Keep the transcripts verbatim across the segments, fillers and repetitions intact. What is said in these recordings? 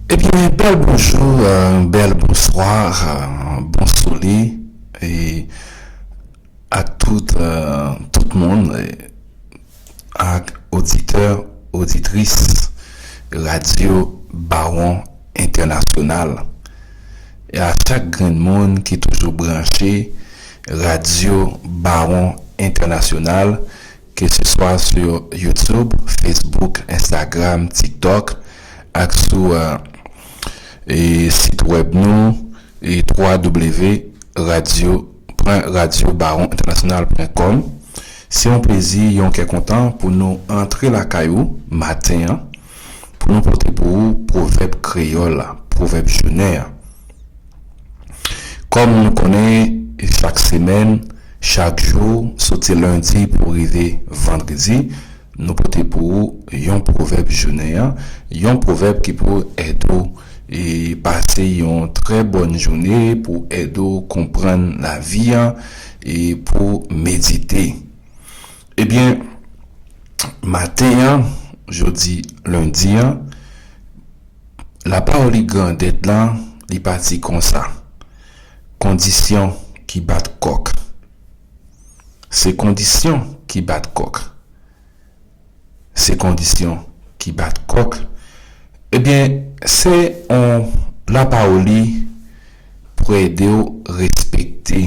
Ebyen, bèl bonjou, euh, bèl bonswa, euh, bon sole, e ak tout, euh, tout moun, e ak oditè, oditris Radyo Bawon Entènasyonal. E a chak grenn moun ki toujou branche Radyo Bawon Entènasyonal, ke se swa sou YouTube, Facebook, Instagram, TikTok, ak sou, euh, e sit wèb nou, e w w w radyo, pwen radyo bawon entènasyonal pwen kòm. Se yon plezi, yon kè kontan pou nou antre lakay ou maten an, pou nou pote pou ou pwovèb kreyòl la, pwovèb jounen an. Kòm nou konnen, chak semèn, chak jou, soti lendi pou rive vandredi, nou pote pou ou yon pwovèb jounen an, yon pwovèb ki pou ède w e pase yon trè bòn jounen, pou ède w konprann lavi an, e pou medite. Ebyen, maten an, jodi lendi an, lapawòl li grandèt lan, li pati konsa. Kondisyon ki bat kòk. Se kondisyon ki bat kòk. Se kondisyon ki bat kòk. Ebyen, se yon lapawòl li pou ede w respekte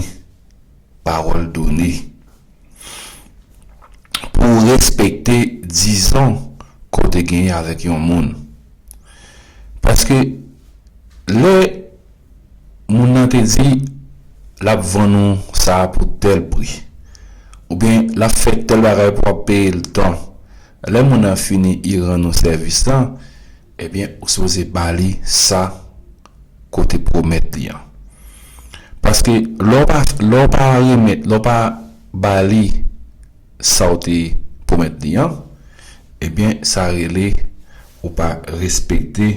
pawòl done. Pou w respekte dizon ke w te genyen avèk yon moun. Paske lè moun nan te di l ap vann ou sa a pou tèl pri, oubyen l ap fè tèl bagay pou w ap peye l tan, lè moun nan fini i rann ou sèvis lan, ebyen, ou sipoze ba li sa ke w te pwomèt li an. Paske lè w pa, lè w pa remèt, lè w pa ba li sa w te pwomèt li an, ebyen, sa rele ou pa respekte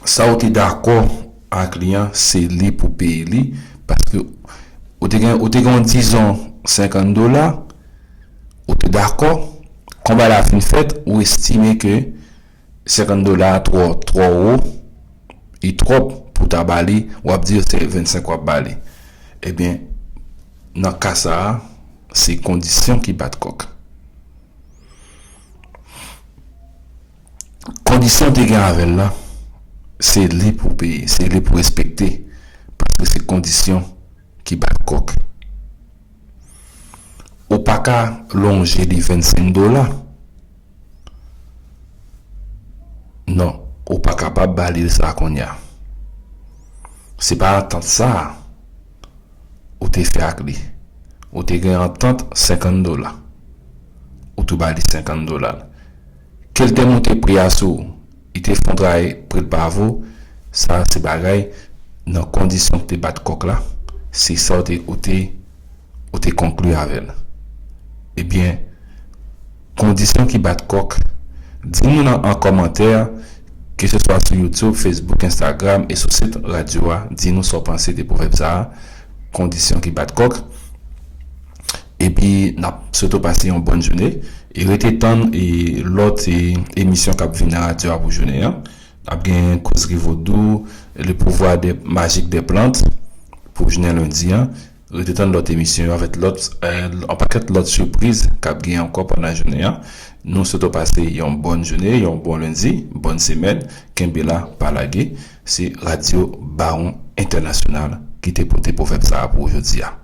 sa w te dakò ak li an, se li pou peye li, paske ou te gen, ou te gen yon dizon senkant dola, ou te dakò, konba la fin fèt, ou estime ke senkant dola twò, twò wo, li twòp pou ta ba li, w ap di se vennsenk w ap ba li. Ebyen, nan ka sa a, se kondisyon ki bat kòk. Kondisyon w te gen avè l la, se li pou peye, se li pou respekte, paske se kondisyon ki bat kòk. Ou pa ka lonje li vennsenk dola. Non, ou pa kapab ba li sa kounye a. Se pa antant sa a ou te fè ak li. Ou te gen antant senkant dola. Ou tou ba li senkant dola. Ke l te moute pri a sou ou, li te fè yon travay pri l pa vo, sa se bagay nan kondisyon ki te bat kòk la, se sa w te, ou te, ou te konkli avè l. Ebyen, kondisyon ki bat kòk, di nou nan an kòmantè, ke se swa sou YouTube, Facebook, Instagram e sou sit radyo a, di nou sa w panse de pwovèb sa a, kondisyon ki bat kòk. Epi, n ap swete w pase yon bòn jounen. E rete tann e lòt e, emisyon k ap vin nan radyo a pou jounen an. N ap gen kozri vodou, le pouvoir des, magique des plantes pou jounen lendi an. Rete tann lòt emisyon yo avèk lòt, eh, yon pakèt lòt sipriz k ap gen ankò pandan jounen an. Nou swete w pase yon bòn jounen, yon bon lendi, bòn semèn. Kenbe la, pa lage. Se Radyo Bawon Entènasyonal ki te pote pwovèb sa a pou w jodi a.